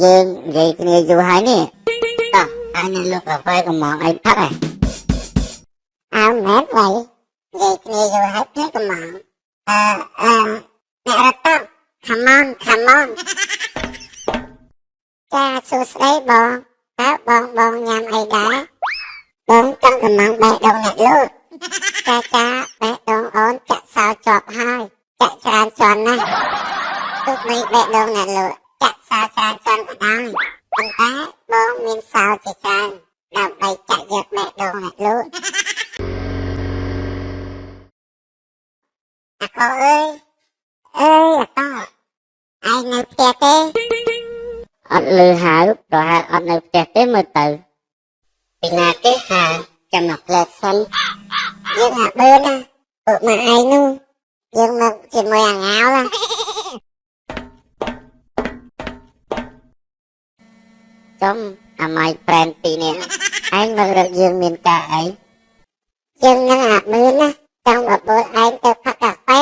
យើងនិយាយគ្នាយូរហើយនេះតោះហើយនឹងលោកកាហ្វេកំងអីផឹកហ៎ អើមែនវ៉ៃនិយាយគ្នាយូរហើយភ្លេចកំងអឺអឺអ្នករត់តុ come on, come on. ចាសួស្តីបងតើបងបងញ៉ាំអីដែរបងចង់កំងបេះដូងអ្នកលក់ចាចាបេះដូងអូនចាក់សោជាប់ហើយចាក់ច្រើនជាន់ណាស់ទោះបីបេះដូងអ្នកលក់ចាក់សោច្រើនជាន់ក៏ដោយប៉ុន្តែបងមានសោជាច្រើនដើម្បីចាក់យកបេះដូងអ្នកលក់អាកោអើយអើយអាកោឯងនៅផ្ទះទេ អត់លឺហៅប្រហែលអត់នៅផ្ទះទេមើលទៅពីណាគេហៅចាំមកផ្លែតសិន យើងអាបឿនណាពួកម៉ាឯងនោះយើងមកជាមួយអាង៉ាវណា ចំអាម៉ៃប្រែនពីរនេះឯងមករកយើងមានការអី យើងនឹងអាបឿនណាចង់បបួលឯងទៅផឹកកាហ្វេ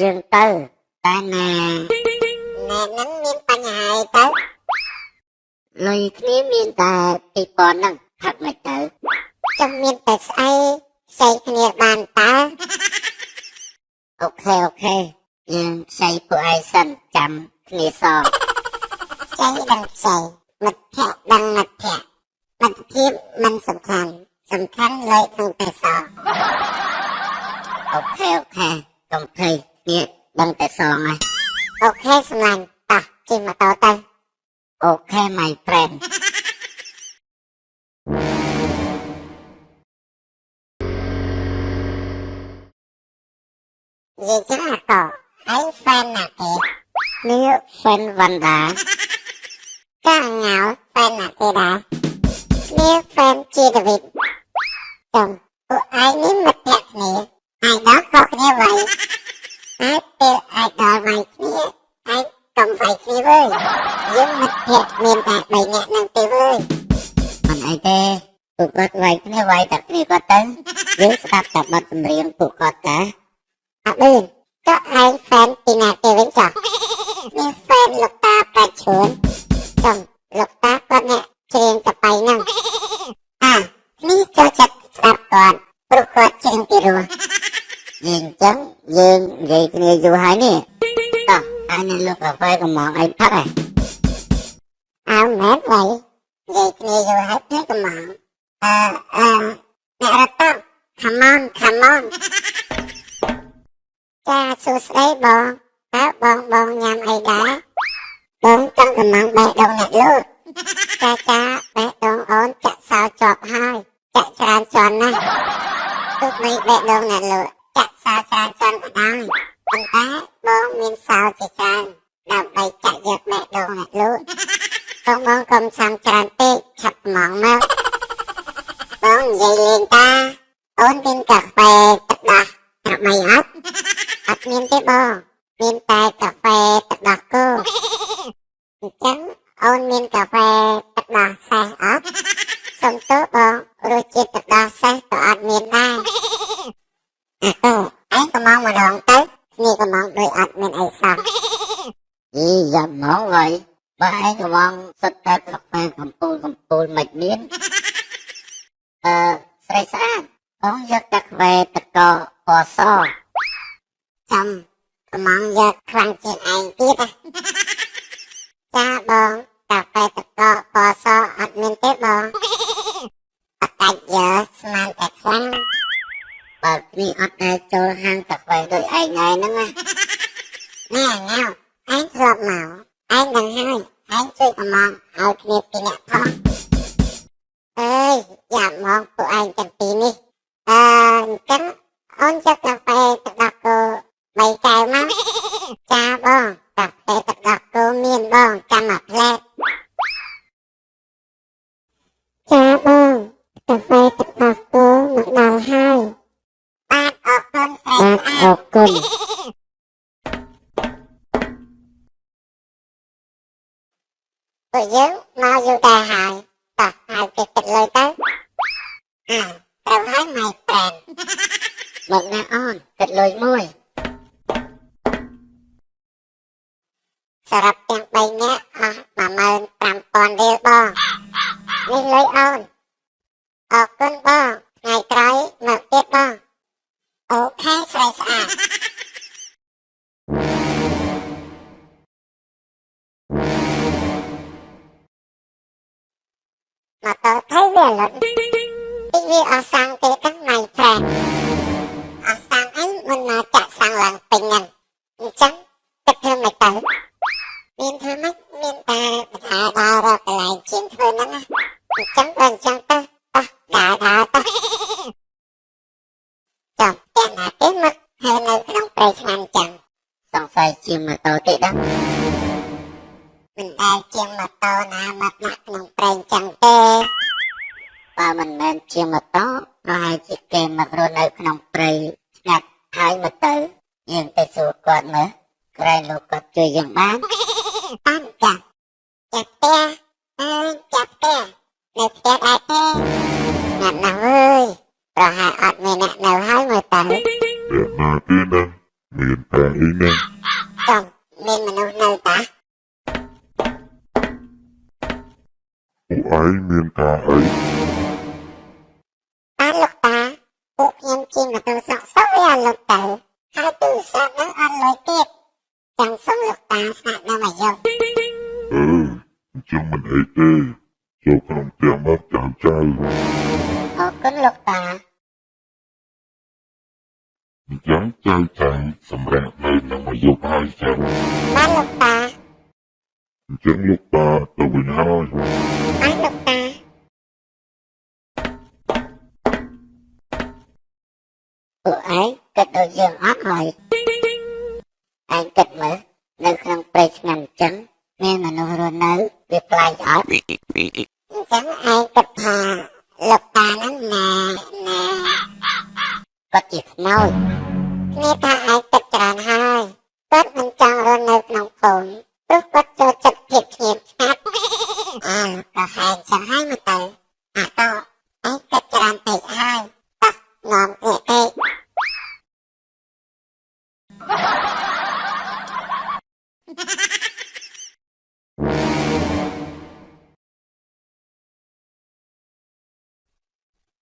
យើងទៅតែណា ណែនឹងមានបញ្ហាអីទៅ លុយគ្នាមានតែ2000ហ្នឹងផឹកមិនទៅ ចង់មានតែស្អីខ្ចីគ្នាបានតើ OK OK យើងខ្ចីពួកឯងសិនចាំគ្នាសង ខ្ចីដឹងខ្ចីមិត្តភក្តិដឹងមិត្តភក្តិមិត្តភាពមិនសំខាន់សំខាន់លុយក្នុងតែសង OK OK កុំភ័យគ្នាដឹងតែសងហើយ OK សម្លាញ់តោះជិះម៉ូតូទៅ OK, my friend. និយាយចឹងអាកោឯង fan ណាគេ នេះ fan វណ្ដា ចាអាង៉ាវ fan ណាគេដែរគ្នា fan ជាដាវីតចំពួកឯងនេះមិត្តភក្តិគ្នាឯងដល់ខុសគ្នាវ៉ៃតែពេលឯងដល់វ៉ៃគ្នាឯងកុំវ៉ៃគ្នាវើយយើងមិត្តភក្តិមានតែ3នាក់នឹងទេវើយ មិនអីទេពួកគាត់វាយគ្នាវាយតែគ្នាគាត់ទៅយើងស្ដាប់តែបទចម្រៀងពួកគាត់តា អាបឿនចុះឯង fan ពីណាគេវិញចុះនេះ fan លោកតាប្រាច់ឈួនចំលោកតាគាត់អ្នកច្រៀងកប៉ៃហ្នឹងអានេះចូលចិត្តស្ដាប់គាត់ព្រោះគាត់ច្រៀងពីរោះ និយាយអញ្ចឹងយើងនិយាយគ្នាយូរហើយនេះតោះហើយនឹងលោកកាហ្វេកំងអីផឹកហ៎ អើមែនវ៉ៃនិយាយគ្នាយូរហើយភ្លេចកំងអឺអឺអ្នករត់តុ come on, come on. ចាសួស្តីបងតើបងបងញ៉ាំអីដែរបងចង់កំងបេះដូងអ្នកលក់ចាចាបេះដូងអូនចាក់សោជាប់ហើយចាក់ច្រើនជាន់ណាស់ទោះបីបេះដូងអ្នកលក់ចាក់សោច្រើនជាន់ក៏ដោយប៉ុន្តែបងមានសោជាច្រើនដើម្បីចាក់យកបេះដូងអ្នកលក់បងបងកុំសាំច្រើនពេកឆាប់កំងមកបងនិយាយលេងតាអូនមានកាហ្វេទឹកដោះត្របីអត់អត់មានទេបងមានតែកាហ្វេទឹកដោះគោអញ្ចឹងអូនមានកាហ្វេទឹកដោះសេះអត់សុំទោសបងរសជាតិទឹកដោះសេះក៏អត់មានដែរអាកូឯងកំងម្ដងទៅគ្នាកំងដូចអត់មានអីសោះ យីយ៉ាំហ្មងវ៉ៃបើឯងកំងសុទ្ធតែកាហ្វេកំពូលកំពូលមិនមានអឺស្រីស្អាតបងយកកាហ្វេទឹកកកពណ៌ស ចំកំងយកខ្លាំងជាងឯងទៀតណាចាបងកាហ្វេទឹកកកពណ៌សអត់មានទេបងអត់ដាច់យើស្មានតែខ្លាំង បើគ្នាអត់ដែលចូលហាងកាហ្វេដូចឯងឯងហ្នឹងណា ណែងៅឯងធ្លាប់មកឯងដឹងហើយឯងជួយកំងឲ្យគ្នាពីរនាក់ផងអើយយ៉ាប់មកពួកឯងទាំងពីរនេះអឺអញ្ចឹងអូនយកកាហ្វេទឹកដោះគោបីកែវមកចាបងកាហ្វេទឹកដោះគោមានបងចាំមកផ្លែតចាបងកាហ្វេទឹកដោះគោមកដល់ហើយបាទអរគុណស្រី បាទ ស្អាត អរគុណ ពួកយើងមកយូរដែរហើយតោះហើយគេគិតលុយទៅអើត្រូវហើយ my friend. មកណាអូនគិតលុយមួយ សរុបទាំង3នាក់អស់ 15,000រៀលបងនេះលុយអូនអរគុណបងថ្ងៃក្រោយមកទៀតបង OK ស្រីស្អាតម៉ូតូថៃវាលុតពីវាអស់សាំងទេទាំងណៃប្រែអស់សាំងអីមិនមកចាក់សាំងឡើងពេញហ្នឹងអញ្ចឹងគិតធ្វើមិនទៅមានធ្វើម៉េចមានតែបណ្ដាដើររកកន្លែងជាងធ្វើហ្នឹងណាអញ្ចឹងបើអញ្ចឹងទៅតោះដើរដើរទៅចាំផ្ទះណាគេមកធ្វើនៅក្នុងព្រៃឆ្នាំអញ្ចឹង សង្ស័យជាម៉ូតូទេដឹង មិនដែលជាងម៉ូតូណាមកដាក់ក្នុងព្រៃអញ្ចឹងទេ បើមិនមែនជាម៉ូតូប្រហែលជាគេមករស់នៅក្នុងព្រៃស្ងាត់ហើយមកទៅយើងទៅសួរគាត់មើលក្រែងលោកគាត់ជួយយើងបាន បានចាចាប់ផ្ទះអើយចាប់ផ្ទះនៅផ្ទះដែរទេងាត់ណាស់វើយប្រហែលអត់មានអ្នកនៅហើយមើលទៅ អ្នកណាគេហ្នឹងមានការអីហ្នឹង ចំមានមនុស្សនៅតា ពួកឯងមានការអី បានលោកតាពួកខ្ញុំជិះម៉ូតូសក់សក់វាអត់លោកទៅហើយទូរស័ព្ទនឹងអត់លុយទៀតចង់សុំលោកតាស្នាក់នៅមកយក អឺអញ្ចឹងមិនអីទេចូលក្នុងផ្ទះមកចៅចៅ អរគុណលោកតា អញ្ចឹងចៅចៅសម្រាប់នៅនឹងមកយប់ហើយចឹង បានលោកតា អញ្ចឹងលោកតាទៅវិញហើយ បានលោកតា ពួកឯងគិតដូចយើងអត់ហើយឯងគិតមើលនៅក្នុងព្រៃឆ្ងាញ់អញ្ចឹងមានមនុស្សរស់នៅវាប្លែកអត់ អញ្ចឹងឯងគិតថាលោកតាហ្នឹងណែណែ គាត់ជាខ្មោច គ្នាថាឯងគិតច្រើនហើយគាត់មិនចង់រស់នៅក្នុងភូមិព្រោះគាត់ចូលចិត្តភាពស្ងៀមស្ងាត់អើក៏ហែងចឹងហើយមកទៅអាតោឯងគិតច្រើនពេកហើយតោះនាំគ្នាពេក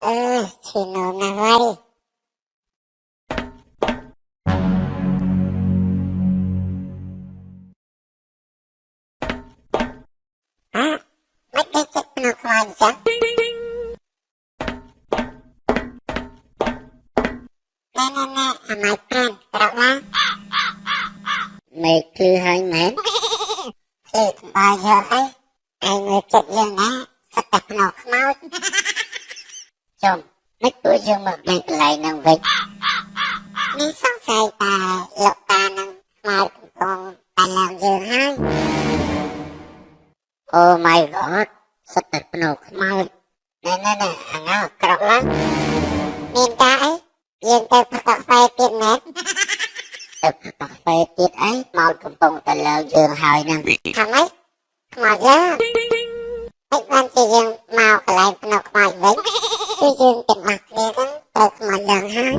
អឺឈឺនោមណាស់ហើយអ่ะមិនได้ចិត្តក្នុងខ្លាចអញ្ចឹងណែណែណែអាម៉ៃប្រានក្រោកឡើង មេឃភ្លឺហើយមែន ភ្លឺថ្បាយយកអីឯងមើលចិត្តយើងណាសិតតែភ្នោខ្មោច ចំមិនពួកយើងមកលេងកន្លែងហ្នឹងវិញ នេះសង្ស័យតែលោកតានឹងខ្មោចកំពុងតែឡើងយើងហើយ អូ my god សិតតែភ្នោខ្មោចណែណែណែអាងើក្រោកឡើង មានការអីយើងទៅផឹកកាហ្វេទៀតមែន ទៅផឹកកាហ្វេទៀតអីមកកំពុងតែឡើងយើងហើយហ្នឹង ថាម៉េចខ្មោចឡើងមិនបានជាយើងមកកន្លែងភ្នោខ្មោចវិញគឺយើងទាំងអស់គ្នាហ្នឹងត្រូវខ្មោចឡើងហើយ